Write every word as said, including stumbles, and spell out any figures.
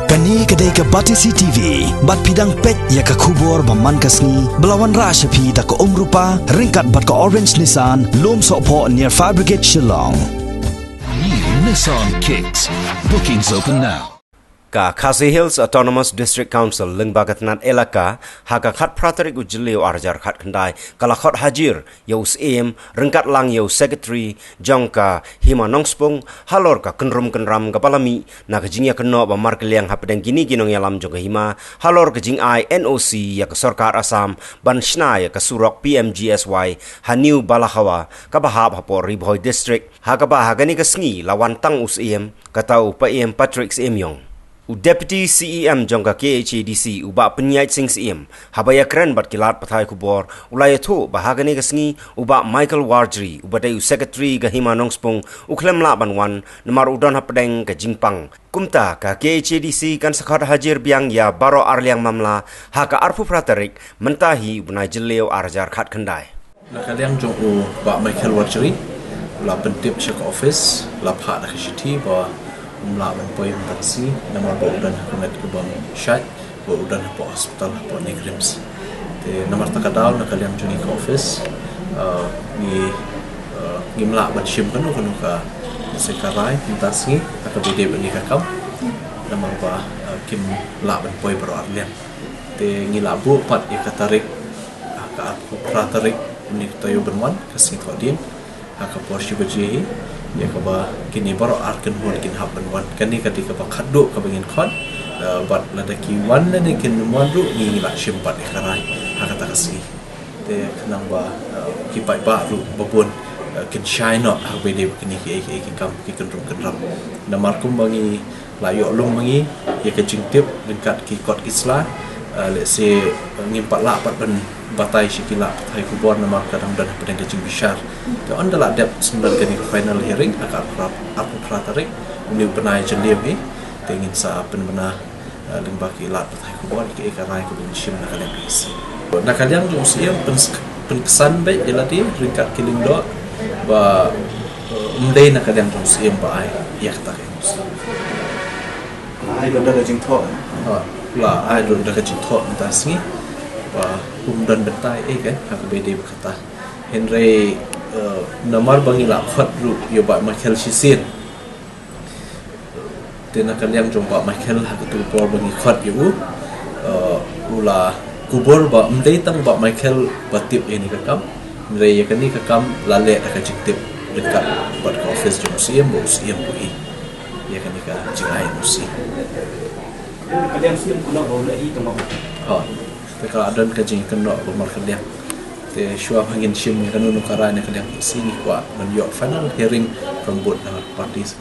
Kane ka dei ka Batesi T V, bad phi dang peit ïa ka khubor ba man ka sngi, ba la wanrah sha phi da ka Umrupa, ryngkat bad ka Orange Nissan, Lumsohphoh near Fire Brigade Shillong. New Nissan Kicks. Bookings open now. Ka Khasi Hills Autonomous District Council lyngba ka tnat elaka, ha ka khatphra tarik u Jylliew ar hajar khatkhyndai, ka la khot hajir ïa u Syiem, ryngkat lang ïa u Secretary jong ka Hima Nongspung, halor ka kynrum kynram kaba la mih na ka jingïakynnoh ba markylliang hapdeng kine ki nongïalam jong ka Hima, halor ka jingai N O C ïa ka sorkar Assam ban shna ïa ka surok P M G S Y ha New Balakhawa, kaba hap hapoh Ri Bhoi District, ha kaba ha kane ka sngi la wan tang u Syiem, kata u Paiem Patrick Syiemiong. U Deputy C E M jong ka K H A D C, u Bah Pynïaid Sing Syiem, haba ïakren bad ki lad pathai khubor, u la ïathuh ba ha kane ka sngi, u Bah Michael Warjri, uba dei u Secretary ka Hima Nongspung, u khlem lah ban wan, namar u don hapdeng ka jingpang. Kumta ka K H A D C kan sa khot hajir biang ïa baroh arliang mamla, ha ka arphew phra tarik, mynta hi u bnai Jylliew ar hajar khatkhyndai. Na ka liang jong u Bah Michael Warjri, u la pyntip sha ka office, la phah da ka shithi ba um lah ban poi mynta ka sngi, namar ba u don ha ka met kaba shait, ba u don hapoh hospital hapoh NEIGRIHMS. Te namar kata ka daw na ka liang jong ngi ka office, uh, ngi, uh, ngim lah ban shim kano kano ka, se ka rai mynta ka sngi, ha kaba ïadei bad kane ka kam, namar ba, uh, kim lah ban poi baroh arliang. Te ngi la buh pat ïa ka tarik, ha ka arphew phra tarik, une u taïew ban wan, ka sngi Thohdieng, ha ka por shi baje hi, ïa kaba kine baroh ar kynhun kin hap ban wan. Kane ka dei kaba khatduh kaba ngin khot, eh, bad lada ki wan lane kim wan ruh, ngi la shim pat ïa ka rai ha kata ka sngi. Te khnang ba, eh, ki paidbah ruh ba bun, eh, kin shai noh ha kaba ïadei bad kine kiei kiei ki kam ki kynrum kynram. Namar kumba ngi la ïoh lum ma ngi ïa ka jingtip ryngkat ki kot ki sla, eh, lehse, eh, ngim pat lah pat ban batai sha ki lad pathai khubor namar ka dang don hapdeng ka jingbishar. Te ynda la dep sngewdon kane ka final hearing ha ka arphew phra, arphew phra tarik une u bnai Jylliew hi, te ngin sa pynbna, eh, lyngba ki lad pathai khubor ïa ka rai kaba ngin shim na ka liang ka E C. Na ka liang jong u Syiem pyn, pynksan beit ïa lade ryngkat ki lyngdoh ba, eh, ym dei na ka liang jong u Syiem ba ai ïa kata ka M O C. Ai lut da ka jingthoh. Ha, la ai lut da ka jingthoh mynta ka sngi ba um don bynta ei ei ha kaba ïadei bad kata. Hynrei, eh, namar ba ngi la khot ruh ïa u Bah Michael shisien. Te na ka liang jong u Bah Michael ha katu ka por ba ngi khot ïa u, eh, u la kubur ba ym dei tang u Bah Michael ba tip ïa kane ka kam. Hynrei ïa kane ka kam la leh da ka jingtip ryngkat bad ka office jong u Syiem, ba u Syiem u ïohi ïa kane ka jingai M O C. Ka liang Syiem kumno ba u la ïohi tang ba. Ha. Te ka la don ka jingkynnoh ba markylliang. Te shuwa ba ngin shim ïa kano kano ka rai na ka liang E C, ngi kwah ban ïoh final hearing from both the parties.